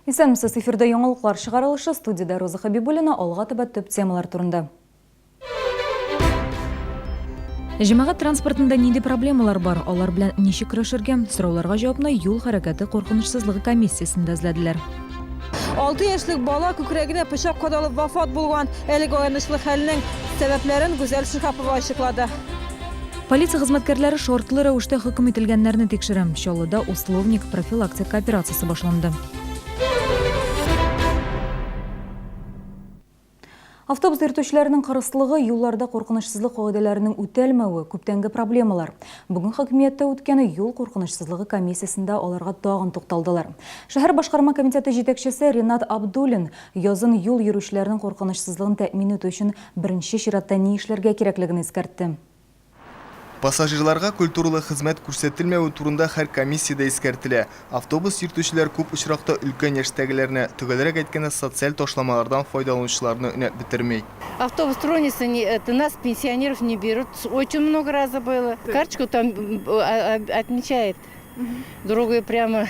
Исәнмесез, эфирда яңалыклар чыгарылышы, студиядә Роза Хәбибуллина, алга таба төп темалар турында. Җәмәгать транспортында нинди проблемалар бар, алар белән ничек көрәшергә? Сорауларга җавапны юл хәрәкәте куркынычсызлыгы комиссиясендә эзләделәр. 6 яшьлек бала күкрәгенә пычак кадалып вафат булган. Әлеге аянычлы хәлнең сәбәпләрен Гүзәл Шиһапова ачыклады. Полиция хезмәткәрләре шартлы рәвештә хөкем ителгәннәрне тикшерә. Чаллыда Условник профилактика операциясе башланды. Автобус йөртүчеләренең кырыслыгы, юлларда куркынычсызлык кагыйдәләренең үтәлмәве, күптәнге проблемалар. Бүген хакимияттә үткән юл куркынычсызлыгы комиссиясендә аларга тагын тукталдылар. Шәһәр башкарма комитеты җитәкчесе Ринат Абдуллин язын юл йөрүчеләрнең куркынычсызлыгын тәэмин итү өчен беренче чиратта ни эшләргә кирәклеген искәртте. Пассажирларга культуралы хезмәт күрсәтелмәве турында һәр комиссиядә искәртелә. Автобус йөртүчеләр күп очракта өлкән яшьтәгеләрне, төгәлрәк әйткәндә, социаль ташламалардан файдаланучыларны өнәп бетерми. Автобус тронется, не это, нас, пенсионеров, не берут. Очень много раза было. Карточку там отмечает, другой прямо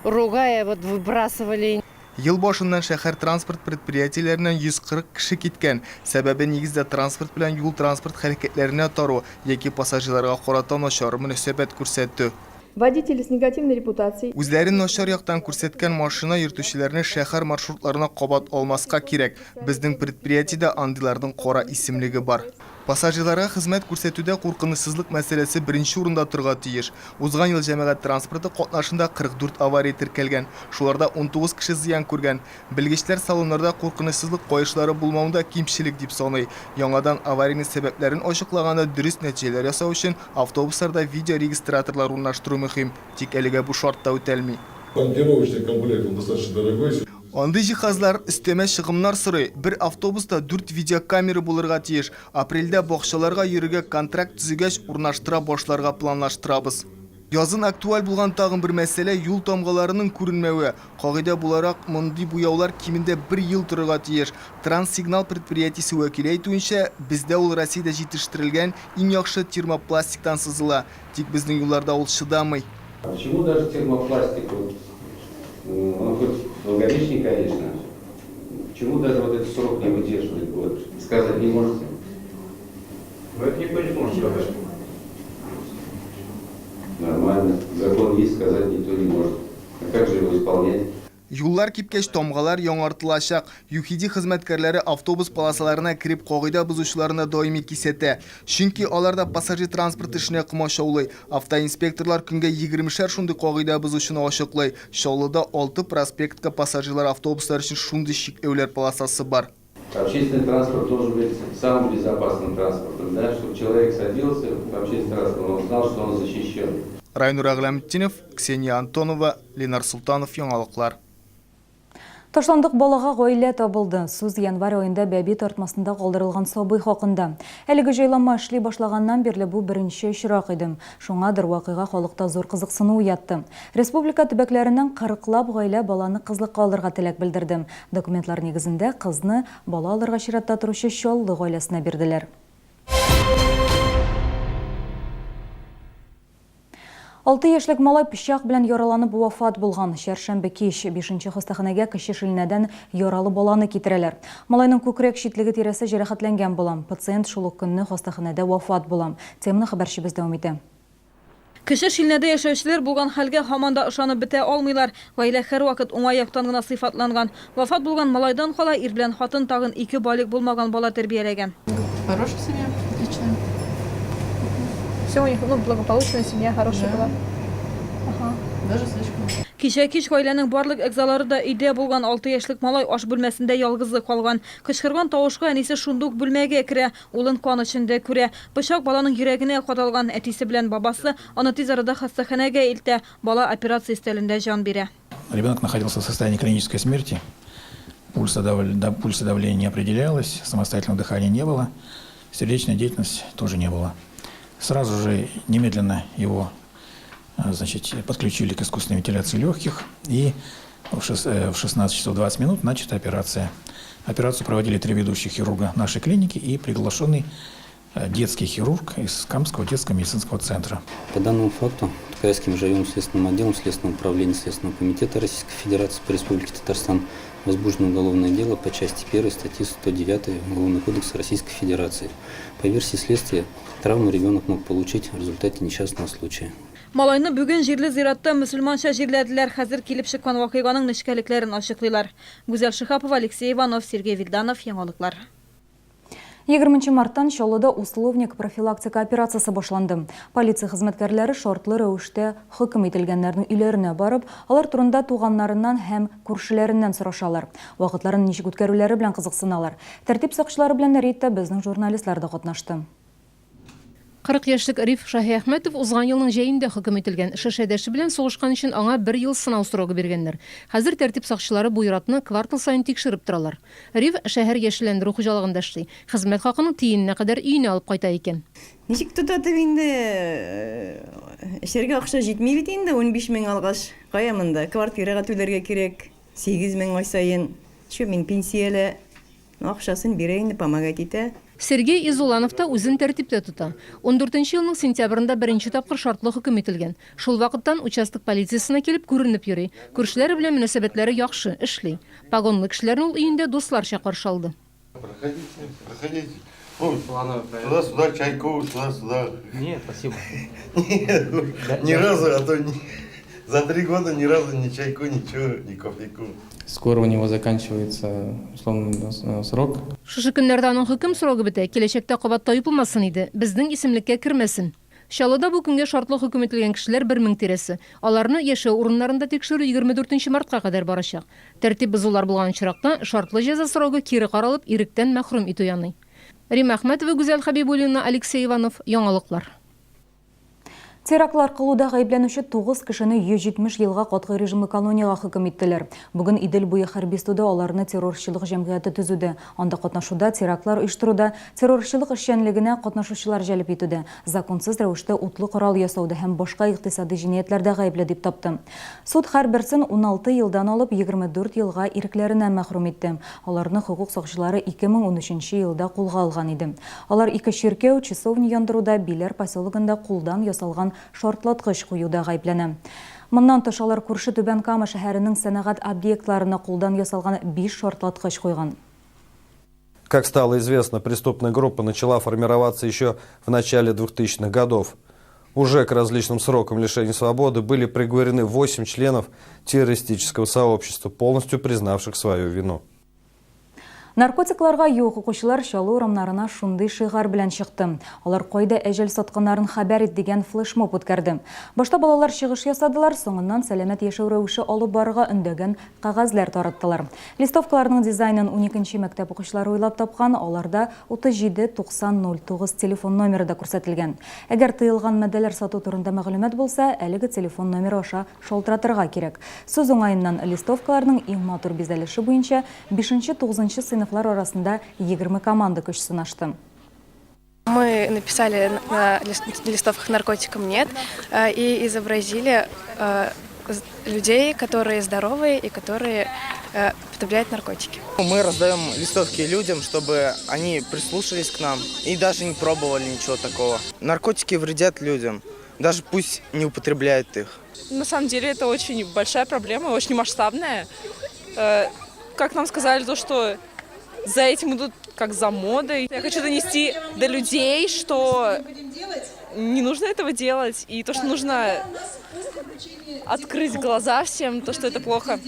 ругая, вот выбрасывали. Ел башыннан шәһәр транспорт предприятиеләреннән 140 кеше киткән. Сәбәбе, нигездә, транспорт белән юл-транспорт хәрәкәтләренә тару яки пассажирларга карата начар мөнәсәбәт күрсәтү. Водители с негативной репутацией. Үзләрен начар яктан күрсәткән машина йөртүчеләрне шәһәр маршрутларына кабат алмаска кирәк. Безнең предприятиедә андыйларның кара исемлеге бар. Пассажирларга хезмәт күрсәтүдә куркынычсызлык мәсьәләсе беренче урында торырга тиеш. Узган ел җәмәгать транспорты катнашында 44 авария теркәлгән, шуларда 19 кеше зыян күргән. Белгечләр салоннарда куркынычсызлык каешлары булмауны да кимчелек дип саный. Яңадан авариянең сәбәпләрен ачыклаганда дөрес нәтиҗәләр ясау өчен автобусларда видеорегистраторлар урнаштыру мөһим. Тик әлегә бу шарт та үтәлми. Монтировочный комплект, он достаточно дорогой. Андый җиһазлар өстәмә чыгымнар сорый. Бер автобуста дүрт видеокамера булырга тиеш. Апрельдә бакчаларга йөрергә контракт төзегәч, урнаштыра башларга планлаштырабыз. Язын актуаль булган тагын бер мәсьәлә, юл тамгаларының күренмәве. Кагыйдә буларак, мондый буяулар кимендә бер ел торырга тиеш. Транссигнал предприятиесе вәкиле әйтүенчә, бездә ул Россиядә җитештерелгән иң яхшы термопластиктан сызыла. Тик безнең юлларда ул чыдамый. Почему даже термопластик, вот, он хоть долговечный, конечно, почему даже вот этот срок не выдерживает год, сказать не можете? Ну, это никто не сможет сказать. Нормально, закон есть, сказать никто не может. А как же его исполнять? Юллар кипкәч, тамгалар яңартылачак. ЮХИДИ хезмәткәрләре автобус полосаларына кереп кагыйдә бозучыларны даими кисәтә. Чөнки алар да пассажир транспорты эшенә комачаулый. Автоинспекторлар көнгә егермешәр шундый кагыйдә бозучыны ачыклый. Чаллыда алты проспектка пассажирлар автобуслар өчен шундый чикләүләр полосасы бар. Общественный транспорт должен быть самым безопасным транспортом, да, чтобы человек садился в общественный транспорт, он знал, что он защищен. Райнур Әгъләметдинов, Ксения Антонова, Ленар Солтанов, Яңалыклар. Ташландык балага гаилә табылды. Сүз январь аенда бәби тартмасында калдырылган сабый хакында. Әлеге җайланма эшли башлаганнан бирле бу беренче очрак иде. Шуңадыр вакыйга халыкта зур кызыксыну уятты. Республика төбәкләреннән кырыклап гаилә баланы кызлыкка алырга теләк белдерде. Документлар нигезендә кызны бала алырга чиратта торучы Чаллы гаиләсенә бирделәр. Алты яшьлек малай пычак белән яраланып вафат булган. Чәршәмбе кич бишенче хастаханәгә Кече Шилнәдән яралы баланы китерәләр. Малайның күкрәк читлеге тирәсе җәрәхәтләнгән була. Пациент шул ук көнне хастаханәдә вафат була. Теманы хәбәрчебез дәвам итә. Кече Шилнәдә яшәүчеләр булган хәлгә һаман да ышанып бетә алмыйлар. Гаилә һәрвакыт уңай яктан гына сыйфатланган. Вафат булган малайдан кала, ир белән хатын тагын ике балигъ булмаган бала тәрбияләгән. Хорошая семья, отличная. Все у них, ну, благополучная семья, хорошая была. Ага. Даже слишком. Кичә кич гаиләнең барлык әгъзалары да өйдә булган, алты яшьлек малай аш бүлмәсендә ялгызы калган. Кычкырган тавышка әнисе шундук бүлмәгә керә. Улын кан эчендә күрә. Пычак баланың йөрәгенә кадалган. Әтисе белән бабасы аны тиз арада хастаханәгә илтә. Бала операция өстәлендә җан бирә. Ребенок находился в состоянии клинической смерти. Пульса, пульса давление не определялось, самостоятельного дыхания не было, сердечная деятельность тоже не было. Сразу же немедленно его, значит, подключили к искусственной вентиляции легких и в 16 часов 20 минут начата операция. Операцию проводили три ведущих хирурга нашей клиники и приглашенный детский хирург из Камского детского медицинского центра. По данному факту Каирским районным следственным отделом Следственного управления Следственного комитета Российской Федерации по Республике Татарстан возбуждено уголовное дело по части 1 статьи 109 Уголовного кодекса Российской Федерации. По версии следствия, травму ребенок мог получить в результате несчастного случая. Малайны бүген җирле зиратта мөселманча җирләделәр. Хәзер килеп чыккан вакыйганың нечкәлекләрен ачыклыйлар. Гүзәл Шиһапова, Алексей Иванов, Сергей Вильданов, Яңалыклар. 20 марттан Чаллыда «Условник» профилактика операциясе башланды. Полиция хезмәткәрләре шартлы рәвештә хөкем ителгәннәрнең өйләренә барып, алар турында туганнарыннан һәм күршеләреннән сорашалар. Вакытларын ничек үткәрүләре белән кызыксыналар. Тәртип сакчылары белән рейдта безнең журналистлар да катнашты. 40 яшьлек Риф Шаһиәхмәтов узган елның җәендә хөкем ителгән. Шешәдәше белән сугышкан өчен аңа бер ел сынау срогы биргәннәр. Хәзер тәртип сакчылары бу ир-атны квартал саен тикшереп торалар. Риф шәһәр яшелләндерү хуҗалыгында эшли. Хезмәт хакының тиененә кадәр өенә алып кайта икән. Ничек тота дип инде, эчәргә акча җитми бит инде, 15 мең алгач, кая монда, квартирага түләргә кирәк, 8 мең ай саен. Чё, мин пенсияле, ну, акчасын бирә инде, помогать итә. Сергей Изуланов та үзен тәртиптә тота. Ундүртенче елның сентябрендә беренче тапкыр шартлы хөкем ителгән. Шул вакыттан участок полициясенә килеп күренеп йөри. Күршеләре белән мөнәсәбәтләре яхшы, эшли. Погонлы кешеләрне ул өендә дусларча каршы алды. Проходите, проходите. Ну, туда-сюда, чайку, туда-сюда. Нет, спасибо. Ни разу, а то за 3 года ни разу ни чайку, ничего, ни кофейку. Скоро у него заканчивается условный срок. Шушы көннәрдә аның хөкем срогы бетә, киләчәктә кабат тайпылмасын иде, безнең исемлеккә кермәсен. Чаллыда бу көнгә шартлы хөкем ителгән кешеләр 1000 тирәсе. Аларны яшәү урыннарында тикшерү 24 мартка кадәр барачак. Тәртип бозулар булган очракта шартлы җәза срогы кире каралып, иректән мәхрүм итү яный. Рима Әхмәтова, Гүзәл Хәбибуллина, Алексей Иванов, Яңалыклар. Терактлар кылуда гаепләнүче 9 кешене 170 елга катгый режимлы колониягә хөкем иттеләр. Бүген Идел буе хәрби суды аларны террорчылык җәмгыяте төзүдә, анда катнашуда, терактлар оештыруда, террорчылык эшчәнлегенә катнашучылар җәлеп итүдә, законсыз рәвештә утлы корал ясауда һәм башка икътисади җинаятьләрдә гаепле дип тапты. Суд һәрберсен 16 елдан алып 24 елга ирекләреннән мәхрүм итте. Аларны хокук сакчылары 2013 елда кулга алган иде. Алар ике чиркәү, часовня яндыруда, Биләр поселогында кулдан ясалган шартлаткыч куюда гаепләнә. Моннан тыш алар күрше Түбән Кама шәһәренең сәнәгать объектларына кулдан ясалган 5 шартлаткыч куйган. Как стало известно, преступная группа начала формироваться еще в начале 2000-х годов. Уже к различным срокам лишения свободы были приговорены 8 членов террористического сообщества, полностью признавших свою вину. Наркотикларга юк укучылар Чаллы урамнарына шундый шигарь белән чыкты. Алар кайда әҗәл сатканнарын хәбәр ит дигән флешмоб үткәрде. Башта балалар чыгыш ясадылар, соңыннан сәламәт яшәү рәвеше алып барырга өндәгән кәгазьләр тараттылар. Листовкаларның дизайнын 12 мәктәп укучылары уйлап тапкан, аларда 37 90 09 телефон номеры да күрсәтелгән. Әгәр тыелган матдәләр сату турында мәгълүмат булса, әлеге телефон номеры аша шалтыратырга кирәк. Сүз уңаеннан, листовкаларның иң матур бизәлеше буенча 5-9 сыйныфлар арасында 20 команда көч сынашты. Мы написали на листовках «Наркотикам нет» и изобразили людей, которые здоровые и которые употребляют наркотики. Мы раздаем листовки людям, чтобы они прислушались к нам и даже не пробовали ничего такого. Наркотики вредят людям, даже пусть не употребляют их. На самом деле это очень большая проблема, очень масштабная. Как нам сказали, то, что за этим идут как за модой. Я хочу донести до людей, что не нужно этого делать, и то, что нужно открыть глаза всем, то, что это плохо.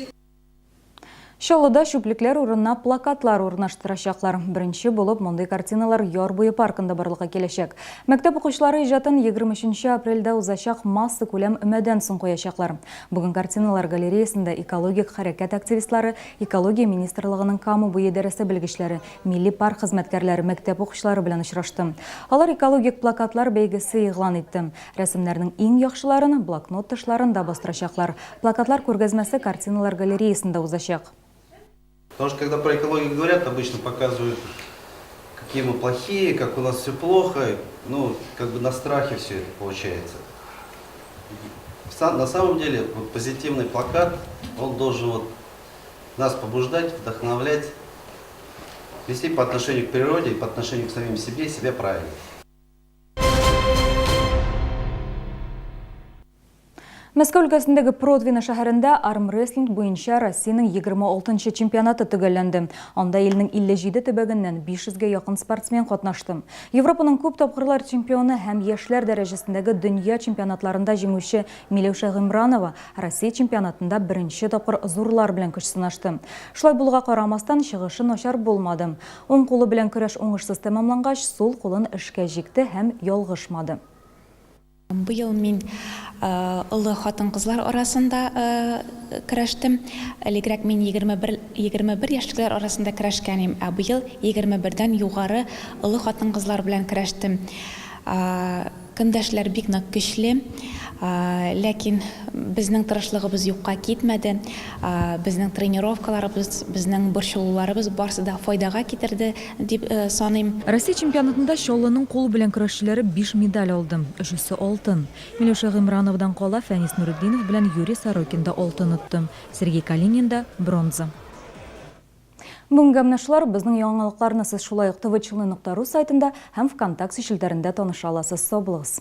Чаллыда чүплекләр урынына плакатлар урнаштырачаклар. Беренче булып мондый картиналар Яр буе паркында барлыкка киләчәк. Мәктәп укучылары иҗатын 23 апрельдә узачак масса күләм өмәдән соң куячаклар. Бүген картиналар галереясында экологик хәрәкәт активистлары, экология министрлыгының Кама буе идарәсе белгечләре, милли парк хезмәткәрләре мәктәп укучылары белән очрашты. Алар экологик плакатлар бәйгесе игълан итте. Рәсемнәрнең иң яхшыларын блокнот тышларында бастырачаклар. Плакатлар күргәзмәсе картиналар галереясында узачак. Потому что когда про экологию говорят, обычно показывают, какие мы плохие, как у нас все плохо. Ну, как бы на страхе все это получается. На самом деле, вот позитивный плакат, он должен вот нас побуждать, вдохновлять, вести по отношению к природе и по отношению к самим себе себя правильно. Мәскәү өлкәсендәге Протвино шәһәрендә армрестлинг буенча Россиянең 26 нчы чемпионаты төгәлләнде. Анда илнең 57 төбәгеннән 500 гә якын спортсмен катнашты. Европаның күп тапкырлар чемпионы һәм яшьләр дәрәҗәсендәге дөнья чемпионатларында җиңүче Миләүшә Гыймранова Россия чемпионатында беренче тапкыр зурлар белән көч сынашты. Шулай булуга карамастан, чыгышы начар булмады. Уң кулы белән көрәш уңышсыз тәмамлангач, сул кулын эшкә җикте һәм ялгышмады. Быел мин олы хатын-кызлар арасында көрәштем. Элегрәк мин 21, 21 яшьлекләр арасында көрәшкән идем, ә быел 21 дән югары олы хатын-кызлар белән көрәштем. Көндәшләр бик нык көчле, ләкин безнең тырышлыгыбыз юкка китмәде. Безнең тренировкаларыбыз, безнең борчылуларыбыз барсы да файдага китерде. Дип саныйм. Россия чемпионатында Чаллының кул белән көрәшчеләре биш медаль алды, өчесе алтын. Миләүшә Гыймрановадан кала Фәнис Нуретдинов белән Юрий Сорокин да алтын отты, Сергей Калинин да, бронза. Бүгенгә менә шулар. Безнең яңалыкларны сез шулай ук tvchelny.ru сайтында һәм ВКонтакте челтәрендә таныша аласыз. Сау булыгыз!